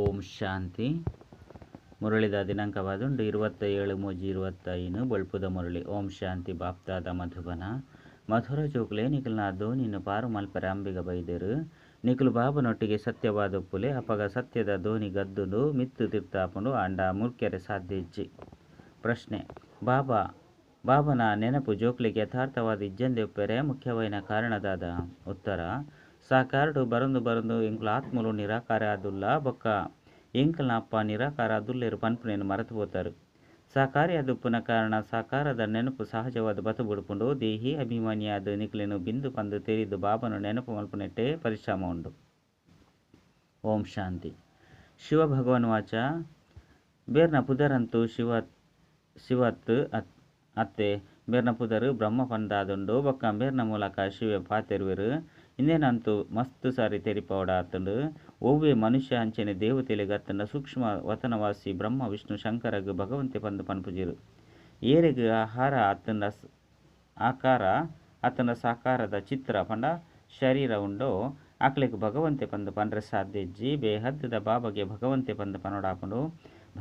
ಓಂ ಶಾಂತಿ. ಮುರಳಿದ ದಿನಾಂಕವಾದುಂಡು 27/3/25. ಬೊಳ್ಪುದ ಮುರಳಿ. ಓಂ ಶಾಂತಿ. ಬಾಪ್ದಾದ ಮಧುಬನ. ಮಧುರ ಜೋಕುಲೆ, ನಿಕಲ್ನ ದೋನಿನ ಪಾರು ಮಲ್ಪೆರೆ ಅಂಬಿಗ ಬೈದೆರು. ನಿಕುಲು ಬಾಬನೊಟ್ಟಿಗೆ ಸತ್ಯವಾದ ಉಪ್ಪುಲೆ. ಅಪಗ ಸತ್ಯದ ದೋನಿ ಗದ್ದುಂಡು, ಮಿತ್ತು ತಿರ್ತಾಪುಂಡು, ಆಂಡ ಮುರ್ಕೆರೆ ಸಾಧ್ಯ ಇಜ್ಜಿ. ಪ್ರಶ್ನೆ: ಬಾಬನ ನೆನಪು ಜೋಕ್ಲೆಗ್ ಯಥಾರ್ಥವಾದ ಇಜ್ಜಂದೆ ಉಪ್ಪೆರೆ ಮುಖ್ಯವಾಯಿನ ಕಾರಣದಾದ? ಉತ್ತರ: ಸಾಕಾರಡು ಬರೊಂದು ಬರೊಂದು ಎಂಕುಲು ಆತ್ಮಲು ನಿರಾಕಾರ ಆದುಲ್ಲ ಬೊಕ್ಕ ಎಂಕಲ್ನ ಅಪ್ಪ ನಿರಾಕಾರ ಆದುಲ್ಲೆರ್ ಪನ್ಪುನೆನ್ ಮರತ್ ಪೋತಾರ್. ಸಾಕಾರಿಯಾದುಪ್ಪುನ ಕಾರಣ ಸಾಕಾರದ ನೆನಪು ಸಹಜವಾದ್ ಬತ್ ಬುಡ್ಪುಂಡು. ದೇಹಿ ಅಭಿಮಾನಿಯಾದ್ ನಿಕ್ಲೆನ್ ಬಿಂದು ಪಂದ್ ತೆರಿದ್ ಬಾಬಾನ ನೆನಪು ಮಲ್ಪುನೆಟ್ಟೆ ಪರಿಶ್ರಮ ಉಂಡು. ಓಂ ಶಾಂತಿ. ಶಿವ ಭಗವಾನ್ ವಾಚ. ಬೇರ್ನ ಪುದರಂತೂ ಶಿವ ಶಿವತ್ ಅತ್ತೆ, ಬೇರ್ನ ಪುದರ್ ಬ್ರಹ್ಮ ಪಂದಾದುಂಡು. ಬೊಕ್ಕ ಬೇರ್ನ ಮೂಲಕ ಶಿವೆ ಪಾತೆರುವೆರ್. ಇಂದೆನಂತೂ ಮಸ್ತ್ ಸಾರಿ ತೆರಿಪಾವೊಡಾತುಂಡು. ಒವ್ವೆ ಮನುಷ್ಯ ಅಂಚನೆ ದೇವತೆಲೆಗ್ ಅತ್ತಂಡ ಸೂಕ್ಷ್ಮ ವತನವಾಸಿ ಬ್ರಹ್ಮ ವಿಷ್ಣು ಶಂಕರಗ್ ಭಗವಂತೆ ಪಂದ್ ಪನ್ಪುಜೆರ್. ಏರೆಗ್ ಆಹಾರ ಅತ್ತಂಡ ಆಕಾರ ಅತ್ತಂಡ ಸಾಕಾರದ ಚಿತ್ರ ಪಂಡ ಶರೀರ ಉಂಡೋ ಅಕ್ಲೆಗ್ ಭಗವಂತೆ ಪಂದ್ ಪನ್ರೆ ಸಾಧ್ಯ ಇಜ್ಜಿ. ಬೇಹದ್ದ ಬಾಬಾಗೆ ಭಗವಂತೆ ಪಂದ್ ಪನೊಡಾಪುಂಡು.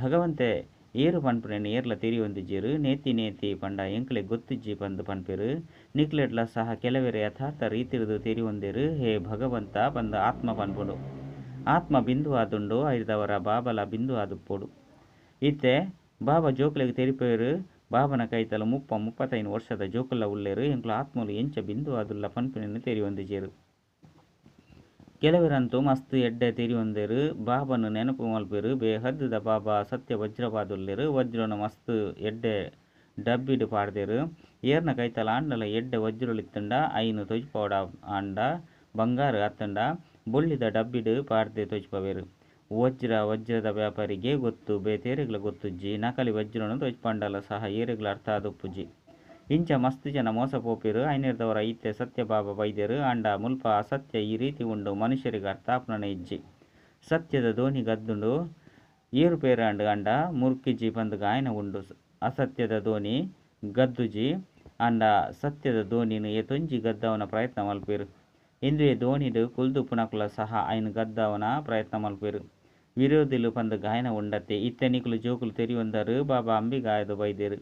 ಭಗವಂತೆ ಏರು ಪನ್ಪುನೆನ್ ಏರ್ಲ ತೆರಿಯೊಂದಿಜ್ಜೆರ್. ನೇತಿ ನೇತಿ ಪಂಡ ಎಂಕ್ಲೆಗ್ ಗೊತ್ತಿಜ್ಜಿ ಪಂದ್ ಪನ್ಪೆರ್. ನಿಕ್ಲೆಡ್ಲ ಸಹ ಕೆಲವೆರ್ ಯಥಾರ್ಥ ರೀತಿರ್ದ್ ತೆರಿಯೊಂದೆರ್. ಹೇ ಭಗವಂತ ಪಂದ್ ಆತ್ಮ ಪನ್ಪುಂಡು. ಆತ್ಮ ಬಿಂದು ಆದುಂಡು. ಐರ್ದವರ ಬಾಬಲ ಬಿಂದು ಆದುಪ್ಪೊಡು. ಇತ್ತೆ ಬಾಬಾ ಜೋಕ್ಲೆಗ್ ತೆರಿಪೆರ್. ಬಾಬನ ಕೈತಲ್ 30 35 ವರ್ಷದ ಜೋಕುಲ್ಲ ಉಲ್ಲೆರ್. ಎಂಕುಲು ಆತ್ಮಲು ಎಂಚ ಬಿಂದು ಆದುಲ್ಲ ಪನ್ಪುನೆನ್ ತೆರಿಯೊಂದಿಜ್ಜೆರ್. ಕೆಲವೆರಂತೂ ಮಸ್ತ್ ಎಡ್ಡೆ ತೆರಿಯೊಂದೆರ್. ಬಾಬನ್ ನೆನಪು ಮಲ್ಪೆರ್. ಬೇಹದ್ದ ಬಾಬಾ ಸತ್ಯ ವಜ್ರವಾದುಲ್ಲೆರ್. ವಜ್ರನ್ ಮಸ್ತ್ ಎಡ್ಡೆ ಡಬ್ಬಿಡ್ ಪಾಡ್ದೆರ್. ಏರ್ನ ಕೈತಲ್ ಆಂಡಲ ಎಡ್ಡೆ ವಜ್ರಲು ಇತ್ತುಂಡ ಐನ್ ತೊಜಿಪವೊಡ ಆಂಡ ಬಂಗಾರ್ ಅತ್ತಂಡ ಬೊಳ್ಳಿದ ಡಬ್ಬಿಡ್ ಪಾಡ್ದೆ ತೊಜಿಪವೆರ್. ವಜ್ರ ವಜ್ರದ ವ್ಯಾಪಾರಿಗೆ ಗೊತ್ತು, ಬೇತೇರೆಗ್ಲ ಗೊತ್ತುಜ್ಜಿ. ನಕಲಿ ವಜ್ರನ್ ತೊಜಿಪಾಂಡಲ ಸಹ ಏರೆಗ್ಲ ಅರ್ಥ ಆದುಪ್ಪುಜಿ. ಇಂಚ ಮಸ್ತ್ ಜನ ಮೋಸ ಪೋಪೆರ್. ಐನೆರ್ದವರ ಇತ್ತೆ ಸತ್ಯ ಬಾಬಾ ಬೈದೆರ್. ಆಂಡ ಮುಲ್ಪ ಅಸತ್ಯ ಈ ರೀತಿ ಉಂಡು, ಮನುಷ್ಯರಿಗೆ ಅರ್ಥ ಆಪುನನೇ ಇಜ್ಜಿ. ಸತ್ಯದ ದೋಣಿ ಗದ್ದುಂಡು, ಏರುಪೇರಾಂಡ್, ಆಂಡ ಮುರ್ಕಿಜಿ ಪಂದ್ ಗಾಯನ ಉಂಡು. ಅಸತ್ಯದ ದೋಣಿ ಗದ್ದುಜಿ, ಆಂಡ ಸತ್ಯದ ದೋಣಿನ್ ಏತೊಂಜಿ ಗದ್ದಾವನ ಪ್ರಯತ್ನ ಮಲ್ಪೆರ್. ಇಂದುವೆ ದೋಣಿಡ್ ಕುಲ್ದುಪ್ಪುನಕುಲ ಸಹ ಐನ್ ಗದ್ದಾವನ ಪ್ರಯತ್ನ ಮಲ್ಪೆರ್. ವಿರೋಧಿಲು ಪಂದ್ ಗಾಯನ ಉಂಡತ್ತೆ. ಇತ್ತೆ ನಿಕುಲು ಜೋಕುಲು ತೆರಿಯೊಂದರ್, ಬಾಬಾ ಅಂಬಿಗ ಆದ್ ಬೈದೆರ್.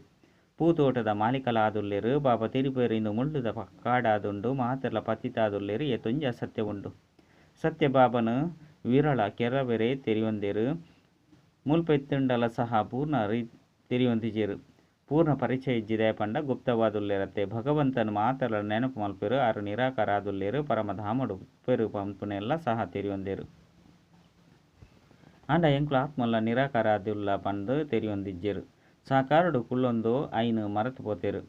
ಪೂತೋಟದ ಮಾಲೀಕಲ ಆದುಲ್ಲೆರ್. ಬಾಬಾ ತೆರಿಪೆರ್, ಇಂದು ಮುಳ್ಳುದ ಕಾಡಾದುಂಡು, ಮಾತೆರ್ಲ ಪತಿತ ಆದುಲ್ಲೆರ್, ಏತೊಂಜಿ ಅಸತ್ಯ ಉಂಡು. ಸತ್ಯ ಬಾಬನ್ ವಿರಳ ಕೆಲವೆರೇ ತೆರಿಯೊಂದೆರ್. ಮುಲ್ಪ ಇತ್ತುಂಡಲ ಸಹ ಪೂರ್ಣ ತೆರಿಯೊಂದಿಜೆರ್. ಪೂರ್ಣ ಪರಿಚಯ ಇಜ್ಜಿ, ದಾಯೆ ಪಂಡ ಗುಪ್ತವಾದುಲ್ಲೆರತ್ತೆ. ಭಗವಂತನ್ ಮಾತೆರ್ಲ ನೆನಪು ಮಲ್ಪೆರ್. ಆರ್ ನಿರಾಕಾರ ಆದುಲ್ಲೆರ್, ಪರಮಧಾಮಡು ಉಪ್ಪೆರ್ ಪನ್ಪುನೆಲ್ಲ ಸಹ ತೆರಿಯೊಂದೆರ್. ಆಂಡ ಎಂಕುಲು ಆತ್ಮಲ್ಲ ನಿರಾಕಾರ ಆದುಲ್ಲ ಪಂದ್ ತೆರಿಯೊಂದಿಜ್ಜೆರ್. ಸಾಕಾರಡು ಕುಲ್ಲೊಂದು ಐನ್ ಮರತ್ ಪೋತೆರ್.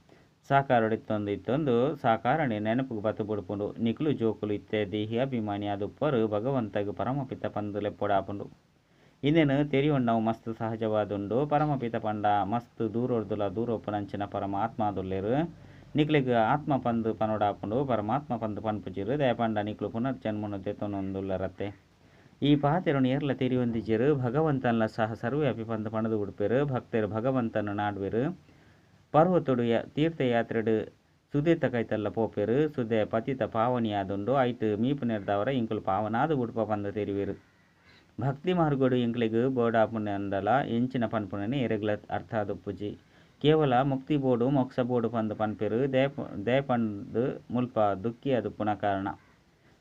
ಸಾಕಾರಡು ಇತ್ತೊಂದು ಇತ್ತೊಂದು ಸಾಕಾರನೆ ನೆನಪುಗು ಬತ್ ಬುಡ್ಪುಂಡು. ನಿಕುಲು ಜೋಕುಲು ಇತ್ತೆ ದೇಹಿ ಅಭಿಮಾನಿ ಆದುಪ್ಪರ್. ಭಗವಂತಗ್ ಪರಮಪಿತ ಪಂದ್ ಲೆಪ್ಪೊಡಾಪುಂಡು. ಇಂದೆನ್ ತೆರಿಯೊನ್ನವು ಮಸ್ತ್ ಸಹಜವಾದುಂಡು. ಪರಮಪಿತ ಪಂಡ ಮಸ್ತ್ ದೂರೊರ್ದುಲ ದೂರ ಉಪ್ಪುನಂಚಿನ ಪರಮಾತ್ಮ ಆದುಲ್ಲೆರ್. ನಿಕ್ಲೆಗ್ ಆತ್ಮ ಪಂದ್ ಪನೊಡಾಪುಂಡು, ಪರಮಾತ್ಮ ಪಂದ್ ಪನ್ಪುಜೆರ್. ದಾಯೆ ಪಂಡ ನಿಕುಲು ಪುನರ್ಜನ್ಮನು ದೆತೊನೊಂದುಲ್ಲರತ್ತೆ. ಈ ಪಾತೆರೊನು ಏರ್ಲ ತೆರಿಯೊಂದಿಜ್ಜೆರ್. ಭಗವಂತನ್ಲ ಸಹ ಸರ್ವವ್ಯಾಪಿ ಪಂದ್ ಪಂಡ್ದ್ ಬುಡ್ಪೆರ್. ಭಕ್ತೆರ್ ಭಗವಂತನ ನಾಡ್ವೆರ್. ಪರ್ವತೊಡು ತೀರ್ಥಯಾತ್ರೆಡ್ ಸುದೆತ ಕೈತಲ್ಲ ಪೋಪೆರ್. ಸುದೆ ಪತಿತ ಪಾವನಿ ಆದುಂಡು, ಐಟ್ ಮೀಪುನೆರ್ದಾವರ ಎಂಕುಲು ಪಾವನಾದ್ ಬುಡ್ಪ ಪಂದ್ ತೆರಿವೆರ್. ಭಕ್ತಿ ಮಾರ್ಗಡ್ ಎಂಕ್ಲೆಗ್ ಬೋಡಾಪುನಂಡಲ ಎಂಚಿನ ಪನ್ಪುನೆನ್ ಏರೆಗ್ಲ ಅರ್ಥ ಆದುಪ್ಪುಜಿ. ಕೇವಲ ಮುಕ್ತಿ ಬೋಡು, ಮೋಕ್ಷ ಬೋಡು ಪಂದ್ ಪನ್ಪೆರ್. ದಾಯೆ ಪಂದ್ ಮುಲ್ಪ ದುಃಖಿ ಆದುಪ್ಪುನ ಕಾರಣ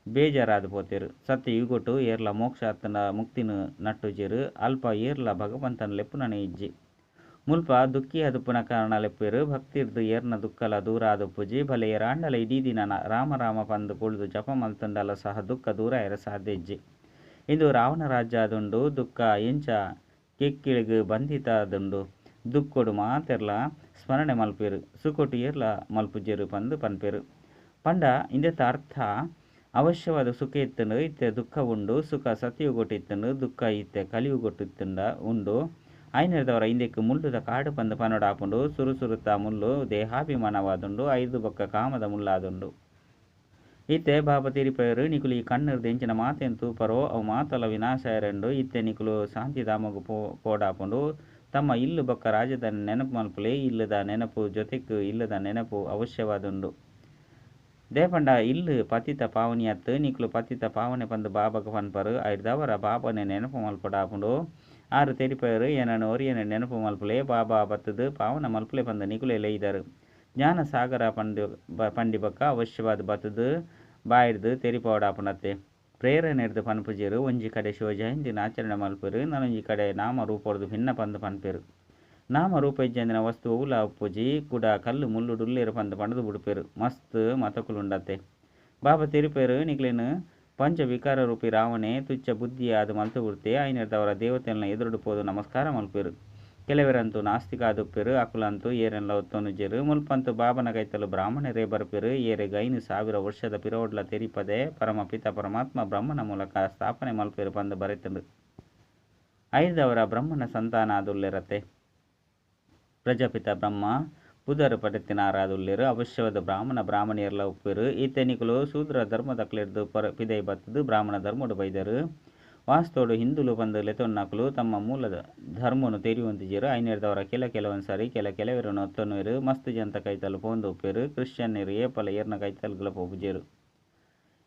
ಬೇಜಾರಾದ್ ಪೋತೆರ್. ಸತ್ಯಯುಗೊಟು ಏರ್ಲ ಮೋಕ್ಷ ಅತ್ತಂಡ ಮುಕ್ತಿನ್ ನಟ್ಟುಜೆರ್. ಅಲ್ಪ ಏರ್ಲ ಭಗವಂತನ್ ಲೆಪ್ಪುನನೇ ಇಜ್ಜಿ. ಮುಲ್ಪ ದುಃಖಿ ಆದುಪ್ಪುನ ಕಾರಣ ಲೆಪ್ಪುವೆರ್. ಭಕ್ತಿರ್ದ್ ಏರ್ನ ದುಃಖಲ ದೂರ ಆದುಪ್ಪುಜಿ. ಬಲೆ ಏರಾಂಡಲ ಇಡೀ ದಿನ ರಾಮ ರಾಮ ಪಂದ್ ಕುಲ್ದು ಜಪ ಮಲ್ತುಂಡಲ ಸಹ ದುಃಖ ದೂರ ಆಯೆರೆ ಸಾಧ್ಯ ಇಜ್ಜಿ. ಇಂದು ರಾವಣ ರಾಜ್ಯ ಆದುಂಡು. ದುಃಖ ಎಂಚ ಕೆಕ್ಕಿಲ್ಗ್ ಬಂಧಿತ ಆದುಂಡು. ದುಃಖೊಡು ಮಾತೆರ್ಲ ಸ್ಮರಣೆ ಮಲ್ಪೆರ್, ಸುಖೊಟು ಏರ್ಲ ಮಲ್ಪುಜೆರ್ ಪಂದ್ ಪನ್ಪೆರ್. ಪಂಡ ಇಂದೆತ ಅರ್ಥ ಅವಶ್ಯವಾದ ಸುಖ ಇತ್ತುಂಡು, ಇತ್ತೆ ದುಃಖ ಉಂಡು. ಸುಖ ಸತ್ಯಯುಗೊಟು ಇತ್ತುಂಡು, ದುಃಖ ಇತ್ತೆ ಕಲಿಯುಗೊಟು ಇತ್ತುಂಡ ಉಂಡು. ಐನೆರ್ದವರ ಇಂದೆಕ್ ಮುಳ್ಳುದ ಕಾಡು ಪಂದ್ ಪನೊಡಾಪುಂಡು. ಸುರು ಸುರುತ ಮುಳ್ಳು ದೇಹಾಭಿಮಾನವಾದುಂಡು, ಐರ್ದ್ ಬೊಕ್ಕ ಕಾಮದ ಮುಳ್ಳಾದುಂಡು. ಇತ್ತೆ ಬಾಬಾ ತೆರಿಪೆರ್, ನಿಕುಲು ಈ ಕಣ್ಣುರ್ದು ಎಂಚಿನ ಮಾತೆನ್ ತೂಪರೋ ಅವು ಮಾತಲ ವಿನಾಶ ಆಯೆರೆಂಡು. ಇತ್ತೆ ನಿಕುಲು ಶಾಂತಿಧಾಮಗ್ ಪೋಡಾಪುಂಡು. ತಮ್ಮ ಇಲ್ಲ್ ಬೊಕ್ಕ ರಾಜಧಾನಿ ನೆನಪು ಮಲ್ಪುಲೆ. ಇಲ್ಲದ ನೆನಪು ಜೊತೆಕ್ ಇಲ್ಲದ ನೆನಪು ಅವಶ್ಯವಾದುಂಡು. ದೇಪಂಡ ಇಲ್ಲು ಪತಿತ ಪಾವನಿಯತ್ತು ನಿಕ್ಲು ಪತಿತ ಪಾವನೆ ಪಂದು ಬಾಬಾಗ ಪನ್ಪರು ಐರ್ದವರ ಬಾಬಾನೆ ನೆನಪು ಮಲ್ಪಡಾಪುಂಡು ಆರು ತೆರಿಪರು ಏನನ್ನು ಒರಿಯನೆ ನೆನಪು ಮಲ್ಪುಲೆ ಬಾಬಾ ಬತ್ತದು ಪಾವನ ಮಲ್ಪುಲೆ ಪಂದು ನಿಕುಲೆ ಲೆಯ್ದರು ಜ್ಞಾನ ಸಾಗರ ಪಂದು ಪಂಡಿ ಬಕ್ಕ ಅವಶ್ಯವಾದ ಬತ್ತದು ಬಾಯಿಡ್ದು ತೆರಿಪವಡಾಪುಂಡತ್ತೆ ಪ್ರೇರಣೆರ್ದು ಪನ್ಪುಜೆರು ಒಂಜಿ ಕಡೆ ಶಿವಜಯಂತಿನ ಆಚರಣೆ ಮಲ್ಪೆರು ನನೊಂಜಿ ಕಡೆ ನಾಮ ರೂಪೊಡ್ದು ಭಿನ್ನ ಪಂದು ಪನ್ಪೆರು ನಾಮ ರೂಪ ಇಜ್ಜಂದಿನ ವಸ್ತು ಒವುಲ ಉಪ್ಪುಜಿ ಕುಡ ಕಲ್ಲು ಮುಳ್ಳು ಡುಲ್ಲೇರು ಪಂದು ಪಂಡದು ಬುಡುಪೆರು ಮಸ್ತ್ ಮತಕುಲುಂಡತ್ತೆ ಬಾಬಾ ತೆರಿಪೇರು ನಿಕ್ಲೇನು ಪಂಚ ವಿಕಾರ ರೂಪಿ ರಾವಣೆ ತುಚ್ಚ ಬುದ್ಧಿಯಾದ ಮಲ್ತು ಬಿಡ್ತೆ ಐನೆರ್ದವರ ದೇವತೆಯನ್ನ ಎದುರುಡು ಪೋದು ನಮಸ್ಕಾರ ಮಲ್ಪೆರು ಕೆಲವರಂತೂ ನಾಸ್ತಿಕ ಆದುಪ್ಪೆರು ಅಕುಲಂತೂ ಏರೆಲ್ಲ ಒತ್ತೊನುಜೆರು ಮುಲ್ಪಂತು ಬಾಬನ ಕೈತಲು ಬ್ರಾಹ್ಮಣರೇ ಬರ್ಪೆರು ಏರೆಗ್ 5000 ವರ್ಷದ ಪಿರೋಡ್ಲ ತೆರಿಪದೆ ಪರಮಪಿತ ಪರಮಾತ್ಮ ಬ್ರಹ್ಮನ ಮೂಲಕ ಸ್ಥಾಪನೆ ಮಲ್ಪೆರು ಪಂದು ಬರೆತಂಡು ಐದವರ ಬ್ರಹ್ಮನ ಸಂತಾನ ಆದುಲ್ಲೆರತೆ ಪ್ರಜಾಪಿತ ಬ್ರಹ್ಮ ಪುದರ್ ಪಡೆತಿನಾರಾದುಲ್ಲೆರು ಅವಶ್ಯವಾದ ಬ್ರಾಹ್ಮಣ ಬ್ರಾಹ್ಮಣಿಯರ್ಲ ಉಪ್ಪೆರು ಈತನಿಕುಲು ಶೂದ್ರ ಧರ್ಮದಕ್ಲೆರ್ದು ಪರ ಪಿದೈ ಬತ್ತದು ಬ್ರಾಹ್ಮಣ ಧರ್ಮಡು ಬೈದರು ವಾಸ್ತೋಡು ಹಿಂದುಲು ಬಂದು ಲೆತೊನ್ನಕುಲು ತಮ್ಮ ಮೂಲದ ಧರ್ಮನು ತೆರಿಯುವಂತಿಜರು ಐನೇರ್ದವರ ಕೆಲ ಕೆಲವೊಂದು ಸಾರಿ ಕೆಲ ಕೆಲವರನ್ನು ಒತ್ತೊನ್ನುವರು ಮಸ್ತ್ ಜಂತ ಕೈತಲು ಪೋಂದು ಉಪ್ಪೆರು ಕ್ರಿಶ್ಚಿಯನ್ನರು ಏಪಲ ಏರ್ನ ಕೈತಲುಗಳ ಪೋಪುಜೆರು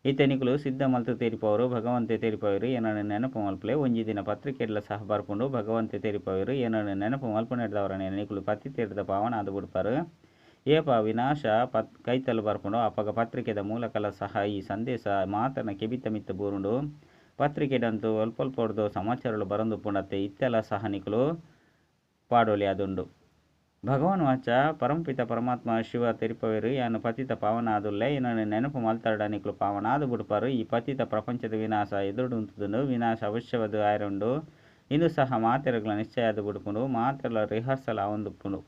ಈತನಿಕುಲು ಸಿದ್ಧ ಮಲ್ತು ತೇರಿಪವರು ಭಗವಂತೆ ತೇರಿಪವರು ಏನನ್ನು ನೆನಪು ಮಲ್ಪಲೆ ಒಂಜಿ ದಿನ ಪತ್ರಿಕೆಡ್ಲ ಸಹ ಬರ್ಪುಂಡು ಭಗವಂತೆ ತೇರಿಪವರು ಏನನ್ನು ನೆನಪು ಮಲ್ಪನೆಡ್ದವರನೆ ನಿಕುಲು ಪತ್ತಿ ತೇರಿದ ಪಾವನ ಅದು ಬಿಡ್ಪಾರು ಏಪ ವಿನಾಶ ಪತ್ ಕೈತಲು ಬರ್ಪುಂಡು ಅಪಗ ಪತ್ರಿಕೆದ ಮೂಲಕಲ ಸಹ ಈ ಸಂದೇಶ ಮಾತನ ಕೆಬಿತ ಮಿತ್ತ ಬೂರುಂಡು ಪತ್ರಿಕೆಡಂತೂ ಅಲ್ಪ ಸಮಾಚಾರಗಳು ಬರಂದು ಪುಂಡತ್ತೆ ಇತ್ತೆಲ್ಲ ಸಹ ನಿಕುಲು ಪಾಡೋಲಿ ಅದುಂಡು ಭಗವಾನ್ ವಾಚ ಪರಮಪಿತ ಪರಮಾತ್ಮ ಶಿವ ತೆರಿಪವೇರು ಯಾನು ಪತಿತ ಪಾವನ ಆದುಲ್ಲೆ ಏನನ್ನು ನೆನಪು ಮಲ್ತಾಡ ನಿಕುಲು ಪಾವನಾದು ಬಿಡ್ಪಾರು ಈ ಪತಿತ ಪ್ರಪಂಚದ ವಿನಾಶ ಎದುರುಂತುದುಂಡು ವಿನಾಶ ಅವಶ್ಯವಾದ ಆಯರುಂಡು ಇಂದು ಸಹ ಮಾತೆರಗಳ ನಿಶ್ಚಯ ಆದು ಬಿಡ್ಪುಂಡು ಮಾತೆರಲ ರಿಹರ್ಸಲ್ ಆವೊಂದುಪ್ಪುಂಡು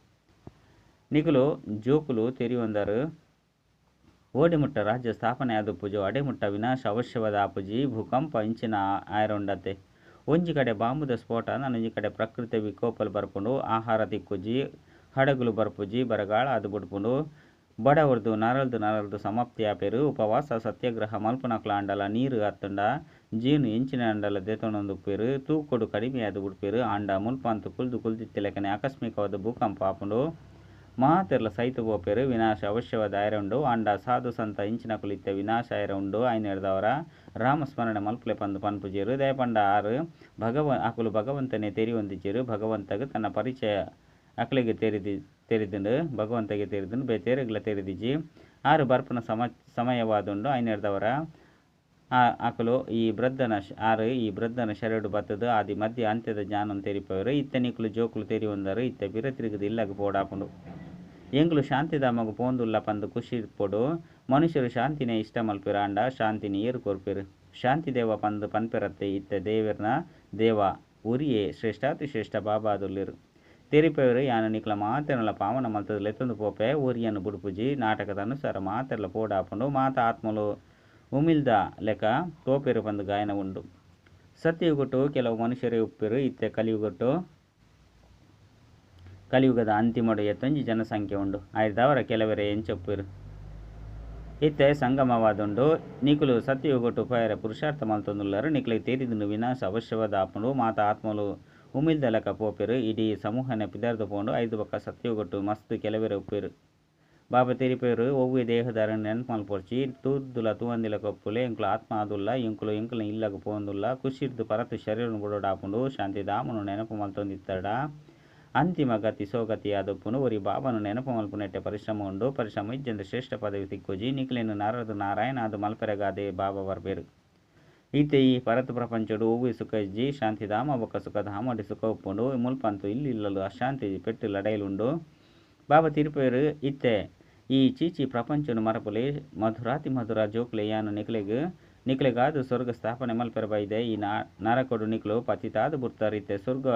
ನಿಕುಲು ಜೋಕುಲು ತೆರಿಯೊಂದರು ಓಡಿಮುಟ್ಟ ರಾಜ್ಯ ಸ್ಥಾಪನೆ ಆದುಪ್ಪುಜು ಅಡೆಮುಟ್ಟ ವಿನಾಶ ಅವಶ್ಯವಾದ ಆಪುಜಿ ಭೂಕಂಪ ಇಂಚಿನ ಆಯರುಂಡತೆ ಒಂಜಿ ಕಡೆ ಬಾಂಬುದ ಸ್ಫೋಟ ನಾನೊಂಜಿ ಕಡೆ ಪ್ರಕೃತಿ ವಿಕೋಪಲು ಬರ್ಪುಂಡು ಆಹಾರ ತಿಕ್ಕುಜಿ ಹಡಗುಲು ಬರ್ಪುಜಿ ಬರಗಾಳ ಅದು ಬುಡ್ಪುಂಡು ಬಡವರ್ದು ನರಲ್ದು ನರಲ್ದು ಸಮಾಪ್ತಿ ಆಪೇರು ಉಪವಾಸ ಸತ್ಯಾಗ್ರಹ ಮಲ್ಪನಕ್ಲ ಅಂಡಲ ನೀರು ಅತ್ತಂಡ ಜೀನು ಇಂಚಿನ ಅಂಡಲ ದೇತೊಂದುಪ್ಪೇರು ತೂಕೊಡು ಕಡಿಮೆ ಆದು ಬಿಡ್ಪೇರು ಅಂಡ ಮುಲ್ಪಂತು ಕುಲ್ದು ಕುಲ್ದಿತ್ತಿಲೆಕನೆ ಆಕಸ್ಮಿಕವಾದ ಭೂಕಂಪ ಆಪುಂಡು ಮಾತೆರ್ಲ ಸೈತು ಪೋಪೇರು ವಿನಾಶ ಅವಶ್ಯವಾದ ಆಯರುಂಡು ಅಂಡ ಸಾಧು ಸಂತ ಇಂಚಿನ ಕುಲಿತ್ತ ವಿನಾಶ ಆಯರುಂಡು ಐನೆರ್ದವರ ರಾಮಸ್ಮರಣೆ ಮಲ್ಪಲೆ ಪಂದು ಪನ್ಪುಜೇರು ದಯಪಂಡ ಆರು ಅಕುಲು ಭಗವಂತನೇ ತೆರಿಯೊಂದಿಜೇರು ಭಗವಂತಗ ತನ್ನ ಪರಿಚಯ ಅಕಲಿಗೆ ತೆರಿದುಂಡು ಭಗವಂತಗೆ ತೆರಿದುಂಡು ಬೇತೇರುಗಳ ತೆರಿದಿಜಿ ಆರು ಬರ್ಪನ ಸಮಯವಾದುಂಡು ಐನೆರ್ದವರ ಅಕಲು ಈ ವೃದ್ಧನ ಆರು ಈ ವೃದ್ಧನ ಶರಡು ಬತ್ತದು ಆದಿ ಮಧ್ಯ ಅಂತ್ಯದ ಜ್ಞಾನ ತೆರಿಪವರು ಇತ್ತ ನಿಕುಲು ಜೋಕುಲು ತೆರಿಯೊಂದರು ಇತ್ತ ಬಿರ ತಿರುಗದು ಇಲ್ಲಗ ಪೋಡಾಪುಂಡು ಎಂಗುಲು ಶಾಂತಿಧಾಮಗು ಪೋಂದುಲ್ಲ ಪಂದು ಖುಷಿ ಪೊಡು ಮನುಷ್ಯರು ಶಾಂತಿನೇ ಇಷ್ಟ ಮಲ್ಪಿರ ಅಂಡ ಶಾಂತಿನಿ ಏರು ಕೊರ್ಪಿರು ಶಾಂತಿ ದೇವ ಪಂದು ಪನ್ಪೆರತ್ತೆ ಇತ್ತ ದೇವರ್ನ ದೇವ ಉರಿಯೇ ಶ್ರೇಷ್ಠಾತಿ ಶ್ರೇಷ್ಠ ಬಾಬಾದುಲ್ಲಿರು ತೆರಿಪವರು ಯಾನು ನಿಕ್ಲ ಮಾತೆರಲ ಪಾವನ ಮಲ್ತದ ಲೆತ್ತೊಂದು ಪೋಪೆ ಊರಿಯನ್ನು ಬುಡುಪುಜಿ ನಾಟಕದ ಅನುಸಾರ ಮಾತೆರಲ ಪೋಡಾಪುಂಡು ಮಾತ ಆತ್ಮಲು ಉಮಿಲ್ದ ಲೆಕ್ಕ ತೋಪೆರು ಪಂದು ಗಾಯನ ಉಂಡು ಸತ್ಯಯುಗಟ್ಟು ಕೆಲವು ಮನುಷ್ಯರೇ ಉಪ್ಪಿರು ಇತ್ತೆ ಕಲಿಯುಗಟ್ಟು ಕಲಿಯುಗದ ಅಂತಿಮಡು ಎತ್ತೊಂಜಿ ಜನಸಂಖ್ಯೆ ಉಂಡು ಆಯ್ದವರ ಕೆಲವರೇ ಎಂಚೊಪ್ಪಿರು ಇತ್ತೆ ಸಂಗಮವಾದುಂಡು ನಿಕುಲು ಸತ್ಯಯುಗಟ್ಟು ಪಯರ ಪುರುಷಾರ್ಥ ಮಲ್ತೊಂದುಲ್ಲರು ನಿಕ್ಲಿಗೆ ತೇರಿದುಂಡು ವಿನಾಶ ಅವಶ್ಯವಾದ ಆಪುಂಡು ಮಾತ ಆತ್ಮಲು ಉಮಿಲ್ದ ಲೆಕ್ಕ ಪೋಪೆರು ಇಡೀ ಸಮೂಹನೆ ಪಿದಾರ್ದು ಪೋಂಡು ಐದು ಬಕ್ಕ ಸತ್ಯಯುಗಟ್ಟು ಮಸ್ತ್ ಕೆಲವರೇ ಉಪ್ಪಿರು ಬಾಬಾ ತೆರಿಪೇರು ಒವ್ವೆ ದೇಹದಾರನ್ನು ನೆನಪು ಮಲ್ಪೊಡ್ಚಿ ತೂದುಲ ತೂವಂದಿಲ ಕೊಪ್ಪುಲೆ ಎಂಕುಲು ಆತ್ಮ ಆದುಲ್ಲ ಎಂಕುಲು ಎಂಕುಲು ಇಲ್ಲಗ ಪೋಂದುಲ್ಲ ಖುಷಿರ್ದು ಪರತು ಶರೀರನು ಬುಡೋಡಾಪುಂಡು ಶಾಂತಿಧಾಮನು ನೆನಪು ಮಲ್ತೊಂದಿತ್ತಡ ಅಂತಿಮ ಗತಿ ಸೋಗತಿ ಆದೊಪ್ಪುನು ಒರಿ ಬಾಬನು ನೆನಪು ಮಲ್ಪುನೆಟ್ಟೆ ಪರಿಶ್ರಮ ಉಂಡು ಪರಿಶ್ರಮ ಇಜ್ಜಂದು ಶ್ರೇಷ್ಠ ಪದವಿ ತಿಕ್ಕುಜಿ ನಿಕ್ಲೇನು ನಾರದು ನಾರಾಯಣ ಅದು ಮಲ್ಪೆರಗಾದೆ ಬಾಬಾ ಬರ್ಬೇರು ಈತೆ ಈ ಪರತು ಪ್ರಪಂಚಡು ಒವ್ವೆ ಸುಖ ಇಜ್ಜಿ ಶಾಂತಿಧಾಮ ಬೊಕ್ಕ ಸುಖಧಾಮಡಿ ಸುಖ ಉಪ್ಪುಂಡು ಮುಲ್ಪಂತು ಇಲ್ಲಿ ಇಲ್ಲಲು ಅಶಾಂತಿ ಪೆಟ್ಟು ಲಡೈಲುಂಡು ಬಾಬಾ ತಿರುಪೇರು ಇತ್ತೆ ಈ ಚೀಚಿ ಪ್ರಪಂಚನು ಮರಪುಲೆ ಮಧುರಾತಿ ಮಧುರ ಜೋಕ್ಲೆ ಯಾನು ನಿಕ್ಲೆಗ್ ನಿಕ್ಲೆಗಾದು ಸ್ವರ್ಗ ಸ್ಥಾಪನೆ ಮಲ್ಪೆರ ಬೈದೆ ಈ ನರಕೊಡು ನಿಕ್ಲು ಪತಿತಾದು ಬುಡ್ತಾರಿತ್ತೆ ಸ್ವರ್ಗ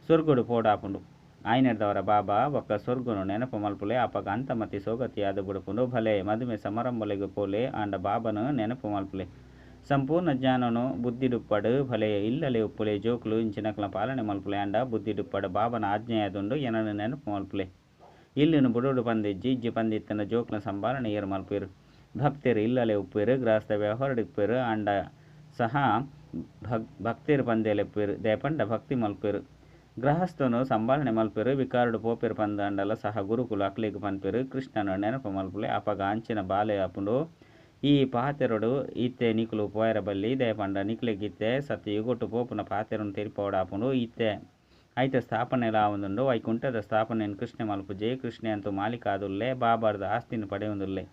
ಸ್ವರ್ಗಡು ಪೋಡಾಪುಂಡು ಆಯ್ನೆರ್ದವರ ಬಾಬಾ ಒಕ್ಕ ಸ್ವರ್ಗನು ನೆನಪು ಮಲ್ಪುಲೆ ಅಪಗ ಅಂತಮತಿ ಸೋಗತಿ ಆದು ಬುಡುಪುಂಡು ಭಲೆ ಮದುವೆ ಸಮಾರಂಭಲೆಗು ಪೋಲೆ ಆಂಡ ಬಾಬನು ನೆನಪು ಮಲ್ಪುಲೆ ಸಂಪೂರ್ಣ ಜ್ಞಾನನು ಬುದ್ಧಿಡುಪ್ಪಡು ಭಲೆ ಇಲ್ಲಲೆ ಉಪ್ಪುಲೆ ಜೋಕ್ಲು ಇಂಚಿನಕ್ಲ ಪಾಲನೆ ಮಲ್ಪುಲೆ ಆಂಡ ಬುದ್ಧಿಡುಪ್ಪಡು ಬಾಬನ ಆಜ್ಞೆಯಾದುಂಡು ಏನನ್ನು ನೆನಪು ಮಲ್ಪುಲೆ ಇಲ್ಲಿನ ಬುಡೋಡು ಪಂದಿಜ್ಜಿ ಇಜ್ಜಿ ಪಂದಿತ್ತನ ಜೋಕ್ಲ ಸಂಭಾಳನೆ ಏರು ಮಲ್ಪೇರು ಭಕ್ತರು ಇಲ್ಲಲೆ ಉಪ್ಪೇರು ಗೃಹಸ್ಥ ವ್ಯವಹಾರ ಇಪ್ಪೇರು ಆಂಡ ಸಹ ಭಕ್ತರು ಪಂದೇಲೆಪ್ಪೇರು ದಯಪಂಡ ಭಕ್ತಿ ಮಲ್ಪೇರು ಗೃಹಸ್ಥನು ಸಂಭಾಳನೆ ಮಲ್ಪೆರ್, ವಿಕಾರಡ್ ಪೋಪೆರ್ ಪಂದ್ ಅಂಡಲ ಸಹ ಗುರುಕುಲು ಅಕ್ಲೆಗ್ ಪನ್ಪೆರ್ ಕೃಷ್ಣನ್ ನೆನಪು ಮಲ್ಪುಲೆ ಅಪಗ ಅಂಚಿನ ಬಾಲೆ ಆಪುಂಡು. ಈ ಪಾತೆರೊಡು ಇತ್ತೆ ನಿಕುಲು ಪೋಯೆರೆ ಬಲ್ಲಿ ದಾಯೆ ಪಂಡ ನಿಕ್ಲೆಗ್ ಇತ್ತೆ ಸತ್ಯಯುಗೊಟ್ಟು ಪೋಪುನ ಪಾತೆರನ್ ತೆರಿಪಾವೊಡಾಪುಂಡು. ಇತ್ತೆ ಐತ ಸ್ಥಾಪನೆಲಾ ಆವೊಂದುಂಡು. ವೈಕುಂಠದ ಸ್ಥಾಪನೆನ್ ಕೃಷ್ಣೆ ಮಲ್ಪುಜೆ. ಕೃಷ್ಣೆ ಅಂತೂ ಮಾಲೀಕ ಆದುಲ್ಲೆ. ಬಾಬಾರ್ದ್ ಆಸ್ತಿನ್ ಪಡೆಯೊಂದುಲ್ಲೆ.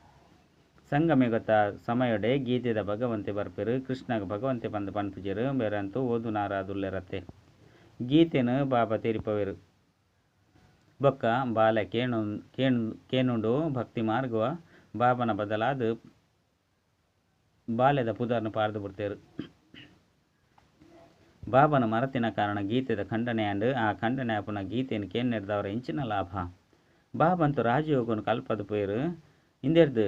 ಸಂಗಮಯುಗತ ಸಮಯೊಡೆ ಗೀತೆದ ಭಗವಂತೆ ಬರ್ಪೆರ್. ಕೃಷ್ಣಗ್ ಭಗವಂತೆ ಪಂದ್ ಪನ್ಪುಜೆರ್. ಇಂಬೆರಂತೂ ಓದುನಾರಾದುಲ್ಲೆರತ್ತೆ. ಗೀತೆನ್ ಬಾಬಾ ತೆರಿಪಾವೆರ್. ಬೊಕ್ಕ ಬಾಲೆ ಕೇನುಂಡು ಭಕ್ತಿ ಮಾರ್ಗ ಬಾಬನ ಬದಲಾದ್ ಬಾಲೆದ ಪುದರ್ನ್ ಪಾಡ್ದ್ ಬುಡ್ತೆರ್. ಬಾಬನ ಮರತಿನ ಕಾರಣ ಗೀತೆದ ಖಂಡನೆ ಆಂಡ್. ಆ ಖಂಡನೆ ಆಪುನ ಗೀತೆನ್ ಕೇನ್ನೆರ್ದಾವರ ಎಂಚಿನ ಲಾಭ? ಬಾಬಂತು ರಾಜಯೋಗನ್ ಕಲ್ಪದ್ ಪೋಯೆರ್. ಇಂದೆರ್ದ್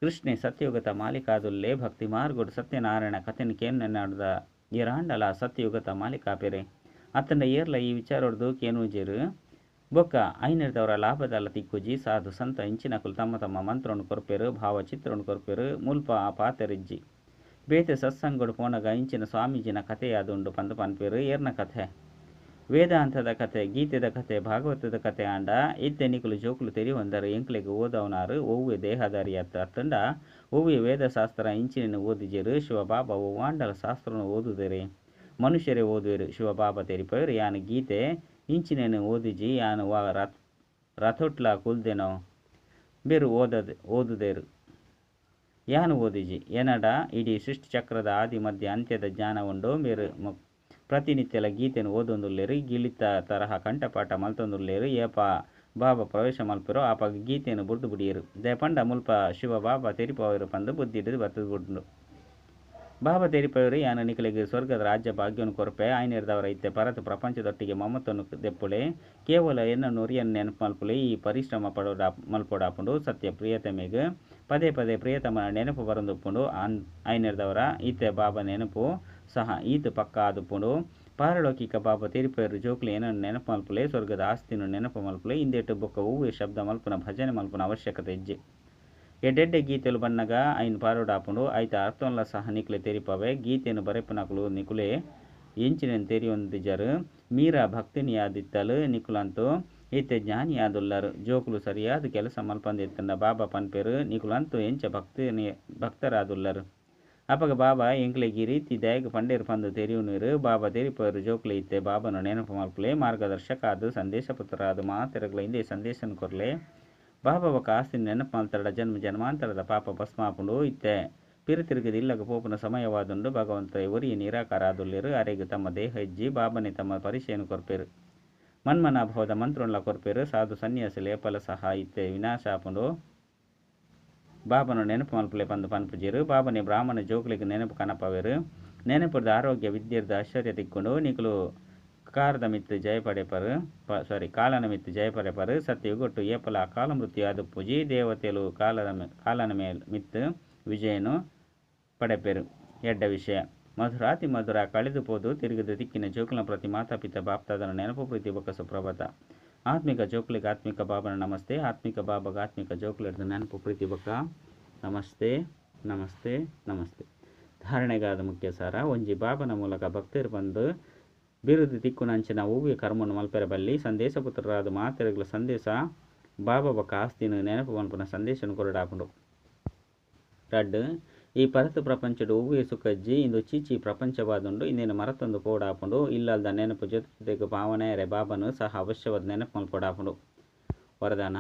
ಕೃಷ್ಣೆ ಸತ್ಯಯುಗತ ಮಾಲೀಕ ಆದುಲ್ಲೆ. ಭಕ್ತಿ ಮಾರ್ಗಡ್ ಸತ್ಯನಾರಾಯಣ ಕಥೆನ್ ಕೇನ್ನೆರ್ದ ಏರಾಂಡಲ ಸತ್ಯಯುಗತ ಮಾಲೀಕ ಆಪೆರೆ? ಅತ್ತಂಡ ಏರ್ಲ ಈ ವಿಚಾರೊರ್ದು ಕೇನುಜೆರ್. ಬೊಕ್ಕ ಐನೆರ್ದಾವರ ಲಾಭ ದಾಲ ತಿಕ್ಕುಜಿ. ಸಾಧು ಸಂತ ಇಂಚಿನಕುಲು ತಮ್ಮ ತಮ್ಮ ಮಂತ್ರನ್ ಕೊರ್ಪೆರ್, ಭಾವಚಿತ್ರನ್ ಕೊರ್ಪೆರ್. ಮುಲ್ಪ ಆ ಪಾತೆರ ಇಜ್ಜಿ. ಬೇತೆ ಸತ್ಸಂಗಡ್ ಪೋನಗ ಇಂಚಿನ ಸ್ವಾಮೀಜಿನ ಕಥೆಯಾದುಂಡು ಪಂದ್ ಪನ್ಪೆರ್. ಏರ್ನ ಕಥೆ? ವೇದಾಂತದ ಕಥೆ, ಗೀತೆದ ಕಥೆ, ಭಾಗವತದ ಕಥೆ ಆಂಡ ಇತ್ತೆ ನಿಕುಲು ಜೋಕುಲು ತೆರಿಯೊಂದರ್ ಎಂಕ್ಲೆಗ್ ಓದಾವುನಾರ್ ಒವ್ವೆ ದೇಹದಾರಿ ಅತ್ತ್ ಅತ್ತಂಡ ಒವ್ವೆ ವೇದಶಾಸ್ತ್ರ ಇಂಚಿನೆನ್ ಓದಿಜೆರ್. ಶಿವಬಾಬಾ ಒವ್ವಾಂಡಲ ಶಾಸ್ತ್ರನ್ ಓದುದೆರೆ? ಮನುಷ್ಯರೇ ಓದುವೆರ್. ಶಿವಬಾಬಾ ತೆರಿಪಾವೆರ್ ಯಾನ್ ಗೀತೆ ಇಂಚಿನೆನ್ ಓದಿಜಿ. ಯಾನ್ ವಾ ರಥೊಟ್ಲಾ ಕುಲ್ದೆನೋ. ಇಂಬೆರ್ ಓದುದೆರ್. ಯಾನ್ ಓದಿಜಿ. ಎನಡ ಇಡೀ ಸೃಷ್ಟಿ ಚಕ್ರದ ಆದಿ ಮಧ್ಯ ಅಂತ್ಯದ ಜ್ಞಾನ ಉಂಡು. ಇಂಬೆರ್ ಪ್ರತಿನಿತ್ಯಲ ಗೀತೆನ್ ಓದೊಂದುಲ್ಲೆರ್. ಗಿಳಿತ ತರಹ ಕಂಠಪಾಠ ಮಲ್ತೊಂದುಲ್ಲೆರ್. ಏಪ ಬಾಬಾ ಪ್ರವೇಶ ಮಲ್ಪೆರೋ ಆಪಗ ಗೀತೆನ್ ಬುಡ್ದು ಬುಡಿಯೆರ್. ದಾಯೆ ಪಂಡ ಮುಲ್ಪ ಶಿವಬಾಬಾ ತೆರಿಪಾವೆರ್ ಪಂದ್ ಬುದ್ಧಿಡ್ ಬತ್ತುದು ಬುಡ್ಂಡು. ಬಾಬಾ ತೆರಿಪಾವೆರ್ ಯಾನ್ ನಿಕಲೆಗ್ ಸ್ವರ್ಗದ ರಾಜ್ಯ ಭಾಗ್ಯನ್ ಕೊರ್ಪೆ. ಐನೆರ್ದಾವರ ಇತ್ತೆ ಪರತ್ ಪ್ರಪಂಚದೊಟ್ಟಿಗೆ ಮಮತ್ವನ್ ದೆಪ್ಪುಲೆ. ಕೇವಲ ಎನ್ನನ್ ಒರಿಯನ್ ನೆನಪು ಮಲ್ಪುಲೆ. ಈ ಪರಿಶ್ರಮ ಮಲ್ಪೊಡಾಪುಂಡು. ಸತ್ಯ ಪ್ರಿಯತಮೆಗ್ ಪದೇ ಪದೇ ಪ್ರಿಯತಮನ ನೆನಪು ಬರೊಂದುಪ್ಪುಂಡು. ಐನೆರ್ದಾವರ ಇತ್ತೆ ಬಾಬಾ ನೆನಪು ಸಹ ಈತ್ ಪಕ್ಕ ಆದುಪ್ಪುಂಡು. ಪಾರಲೌಕಿಕ ಬಾಬಾ ತೆರಿಪಾವೆರ್ ಜೋಕುಲು ಎನ್ನನ್ ನೆನಪು ಮಲ್ಪುಲೆ. ಸ್ವರ್ಗದ ಆಸ್ತಿನ್ ನೆನಪು ಮಲ್ಪುಲೆ. ಇಂದೆಟ್ ಬೊಕ್ಕ ಒವ್ವೆ ಶಬ್ದ ಮಲ್ಪುನ ಭಜನೆ ಮಲ್ಪುನ ಅವಶ್ಯಕತೆ ಇಜ್ಜಿ. ಎಡ್ಡೆಡ್ಡೆ ಗೀತೆಲು ಬನ್ನಗ ಐನ್ ಪಾಡೊಡಾಪುಂಡು. ಐತ ಅರ್ಥನ್ಲ ಸಹ ನಿಕ್ಲೆ ತೆರಿಪಾವೆ. ಗೀತೆನ್ ಬರೆಪುನಕುಲು ನಿಕುಲೇ ಎಂಚಿನೆನ್ ತೆರಿಯೊಂದಿಜರ್. ಮೀರಾ ಭಕ್ತಿನಿಯಾದಿತ್ತಲ್. ನಿಕುಲಂತೂ ಇತ್ತೆ ಜ್ಞಾನಿಯಾದುಲ್ಲರ್. ಜೋಕುಲು ಸರಿಯಾದ್ ಕೆಲಸ ಮಲ್ಪಂದೆ ಇತ್ತ್ಂಡ ಬಾಬಾ ಪನ್ಪೆರ್ ನಿಕುಲಂತೂ ಎಂಚ ಭಕ್ತರಾದುಲ್ಲರ್. ಅಪಗ ಬಾಬಾ ಎಂಕ್ಲೆಗ್ ಈ ರೀತಿ ದಾಯೆಗ್ ಪಂಡೆರ್ ಪಂದ್ ತೆರಿಯೊನ್ವೆರ್. ಬಾಬಾ ತೆರಿಪಾವೆರ್ ಜೋಕುಲೇ ಇತ್ತೆ ಬಾಬಾನ ನೆನಪು ಮಲ್ಪುಲೆ. ಮಾರ್ಗದರ್ಶಕ ಆದ್ ಸಂದೇಶ ಪುತ್ರರಾದ್ ಮಾತೆರೆಗ್ಲಾ ಇಂದೇ ಸಂದೇಶನ್ ಕೊರ್ಲೆ. ಬಾಬಾ ಬೊಕ್ಕ ಆಸ್ತಿನ್ ನೆನಪು ಮಲ್ತಡ ಜನ್ಮ ಜನ್ಮಾಂತರದ ಪಾಪ ಭಸ್ಮ ಆಪುಂಡು. ಇತ್ತೆ ಪಿರ ತಿರುಗಿದ್ ಇಲ್ಲಗ್ ಪೋಪುನ ಸಮಯವಾದುಂಡು. ಭಗವಂತ ಒರಿಯೇ ನಿರಾಕಾರ ಆದುಲ್ಲೆರ್. ಅರೆಗ್ ತಮ್ಮ ದೇಹ ಇಜ್ಜಿ. ಬಾಬಾನೇ ತಮ್ಮ ಪರಿಚಯನ್ ಕೊರ್ಪೆರ್. ಮನ್ಮನಾಭವದ ಮಂತ್ರನ್ಲ ಕೊರ್ಪೆರ್. ಸಾಧು ಸನ್ಯಾಸಿಲು ಏಪಲ ಸಹ ಇತ್ತೆ ವಿನಾಶ ಆಪುಂಡು. ಬಾಬಾನ ನೆನಪು ಮಲ್ಪುಲೆ ಪಂದ್ ಪನ್ಪುಜೆರ್. ಬಾಬಾನೇ ಬ್ರಾಹ್ಮಣ ಜೋಕುಲೆಗ್ ನೆನಪು ಕನಪಾವೆರ್. ನೆನಪುರ್ದ್ ಆರೋಗ್ಯ ವಿದ್ಯೆರ್ದ್ ಐಶ್ವರ್ಯ ತಿಕ್ಕುಂಡು. ನಿಕುಲು ಕಾರದ ಮಿತ್ತ್ ಜಯ ಪಡೆಪರ್ ಸಾರಿ ಕಾಲನ ಮಿತ್ತ್ ಜಯ ಪಡೆಪರ್. ಸತ್ಯಯುಗೊಟ್ಟು ಏಪಲ ಅಕಾಲ ಮೃತ್ಯು ಆದುಪ್ಪುಜಿ. ದೇವತೆಲು ಕಾಲನ ಮಿತ್ತ್ ವಿಜಯನು ಪಡೆಪೆರ್. ಎಡ್ಡೆ ವಿಷಯ. ಮಧುರಾತಿ ಮಧುರ ಕಳೆದು ಪೋದು ತಿರುಗಿದ ತಿಕ್ಕಿನ ಜೋಕುಲ್ನ ಪ್ರತಿ ಮಾತಾ ಪಿತ ಬಾಪ್ತಾದನ ನೆನಪು ಪ್ರೀತಿ ಬೊಕ್ಕ ಸುಪ್ರಭಾತ. ಆತ್ಮಿಕ ಜೋಕುಲೆಗ್ ಆತ್ಮಿಕ ಬಾಬನ ನಮಸ್ತೆ. ಆತ್ಮಿಕ ಬಾಬಾಗ ಆತ್ಮಿಕ ಜೋಕುಲೆರ್ದ್ ನೆನಪು ಪ್ರೀತಿ ಬೊಕ್ಕ ನಮಸ್ತೆ ನಮಸ್ತೆ ನಮಸ್ತೆ. ಧಾರಣೆಗಾದ ಮುಖ್ಯ ಸಾರ. ಒಂಜಿ ಬಾಬನ ಮೂಲಕ ಭಕ್ತರು ಬಂದು ಬಿರುದು ತಿಕ್ಕುನಂಚಿನ ಒವ್ವೆ ಕರ್ಮನ್ ಮಲ್ಪೆರೆ ಬಲ್ಲಿ. ಸಂದೇಶ ಪುತ್ರರಾದ ಮಾತೆರೆಗ್ಲ ಸಂದೇಶ ಬಾಬಾ ಬೊಕ್ಕ ಆಸ್ತಿನ ನೆನಪು ಮಲ್ಪುನ ಸಂದೇಶನ್ ಕೊರಡಾಪುಂಡು. ರಡ್ಡ್ ಈ ಪರತ್ ಪ್ರಪಂಚಡ್ ಒವ್ವೆ ಸುಖ ಇಜ್ಜಿ. ಇಂದು ಚೀಚಿ ಪ್ರಪಂಚವಾದುಂಡು. ಇಂದೆನ್ ಮರತೊಂದು ಪೋಡಾಪುಂಡು. ಇಲ್ಲಲ್ದ ನೆನಪು ಜೊತೆ ಜೊತೆಗೆ ಪಾವನೆಯರೆ ಬಾಬನು ಸಹ ಅವಶ್ಯವಾದ ನೆನಪು ಮಲ್ಪೊಡಾಪುಂಡು. ವರದಾನ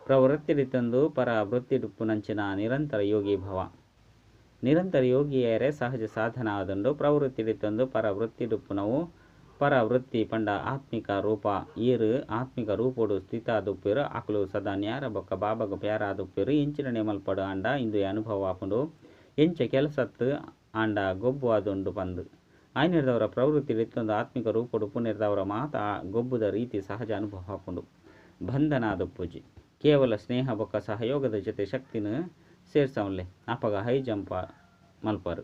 ಪ್ರವೃತ್ತಿಡಿತ್ತೊಂದು ಪರ ವೃತ್ತಿಡುಪ್ಪುನಂಚಿನ ನಿರಂತರ ಯೋಗಿ ಭವ. ನಿರಂತರ ಯೋಗಿಯರೇ ಸಹಜ ಸಾಧನ ಆದುಂಡು. ಪ್ರವೃತ್ತಿಡಿತ್ತೊಂದು ಪರ ವೃತ್ತಿಡುಪ್ಪುನವು ಪರ ವೃತ್ತಿ ಪಂಡ ಆತ್ಮಿಕ ರೂಪ. ಏರ್ ಆತ್ಮಿಕ ರೂಪೊಡು ಸ್ಥಿತ ಆದುಪ್ಪೆರ್ ಅಕುಲು ಸದಾ ನ್ಯಾರ ಬೊಕ್ಕ ಬಾಬಾಗ ಪ್ಯಾರ ಆದುಪ್ಪೆರ್. ಎಂಚಿನನೇ ಮಲ್ಪಡು ಆಂಡ ಇಂದುವೆ ಅನುಭವ ಆಪುಂಡು. ಎಂಚ ಕೆಲಸತ್ ಆಂಡ ಗೊಬ್ಬು ಆದುಂಡು ಪಂದ್. ಆಯ್ನೆರ್ದಾವರ ಪ್ರವೃತ್ತಿಡಿತ್ತೊಂದು ಆತ್ಮಿಕ ರೂಪೊಡು ಉಪ್ಪುನೆರ್ದಾವರ ಮಾತ ಗೊಬ್ಬುದ ರೀತಿ ಸಹಜ ಅನುಭವ ಆಪುಂಡು. ಬಂಧನ ಆದುಪ್ಪುಜಿ. ಕೇವಲ ಸ್ನೇಹ ಬೊಕ್ಕ ಸಹಯೋಗದ ಜೊತೆ ಶಕ್ತಿನ ಸೇರ್ಸವನ್ಲೆ ಅಪಗ ಹೈ ಜಂಪ್ ಮಲ್ಪರು.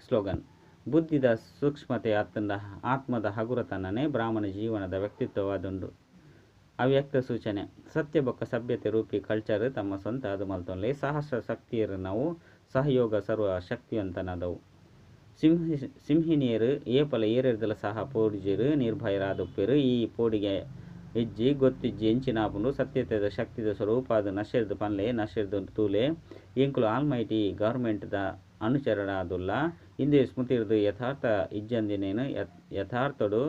ಸ್ಲೋಗನ್ ಬುದ್ಧಿದ ಸೂಕ್ಷ್ಮತೆ ಅತ್ತಂಡ ಆತ್ಮದ ಹಗುರತನನೇ ಬ್ರಾಹ್ಮಣ ಜೀವನದ ವ್ಯಕ್ತಿತ್ವವಾದುಂಡು. ಅವ್ಯಕ್ತ ಸೂಚನೆ ಸತ್ಯ ಬೊಕ್ಕ ಸಭ್ಯತೆ ರೂಪಿ ಕಲ್ಚರ್ ತಮ್ಮ ಸ್ವಂತ ಅದು ಮಲ್ತೊನ್ಲೆ. ಸಹಸ್ರ ಶಕ್ತಿಯರು ನಾವು ಸಹಯೋಗ ಸರ್ವ ಶಕ್ತಿವಂತನಾದವು. ಸಿಂಹಿಣಿಯೆರ್ ಏಪಲ ಏರೆರ್ದಲ ಸಹ ಪೋಡಿಜೆರ್, ನಿರ್ಭಯರಾದುಪ್ಪೆರ್. ಈ ಪೋಡಿಗೆ ಇಜ್ಜಿ, ಗೊತ್ತಿಜ್ಜಿ ಎಂಚಿನ ಆಪುಂಡು. ಸತ್ಯತೆದ ಶಕ್ತಿದ ಸ್ವರೂಪಾದ್ ನಶೆರ್ದ್ ಪನ್ಲೆ, ನಶೆರ್ದ್ ತೂಲೆ. ಎಂಕುಲು ಆಲ್ಮೈಟಿ ಗವರ್ನಮೆಂಟ್ ದ ಅನುಚರೆರಾದುಲ್ಲ. ಇಂದುವೆ ಸ್ಮೃತಿರ್ದ್ ಯಥಾರ್ಥ ಇಜ್ಜಂದಿನೆನ್ ಯಥಾರ್ಥೊಡು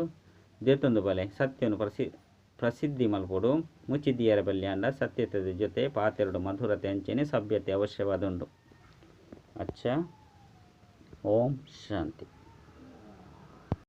ದೆತೊಂದು ಬಲೆ. ಸತ್ಯೊನು ಪ್ರಸಿದ್ಧಿ ಮಲ್ಪೊಡು, ಮುಚ್ಚಿ ದೀಯೆರೆ ಬಲ್ಲಿ ಆಂಡ ಸತ್ಯತೆದ ಜೊತೆ ಪಾತೆರೊಡು ಮಧುರತೆ ಅಂಚೆನೆ ಸಭ್ಯತೆ ಅವಶ್ಯವಾದುಂಡು. ಅಚ್ಚಾ. ಓಂ ಶಾಂತಿ.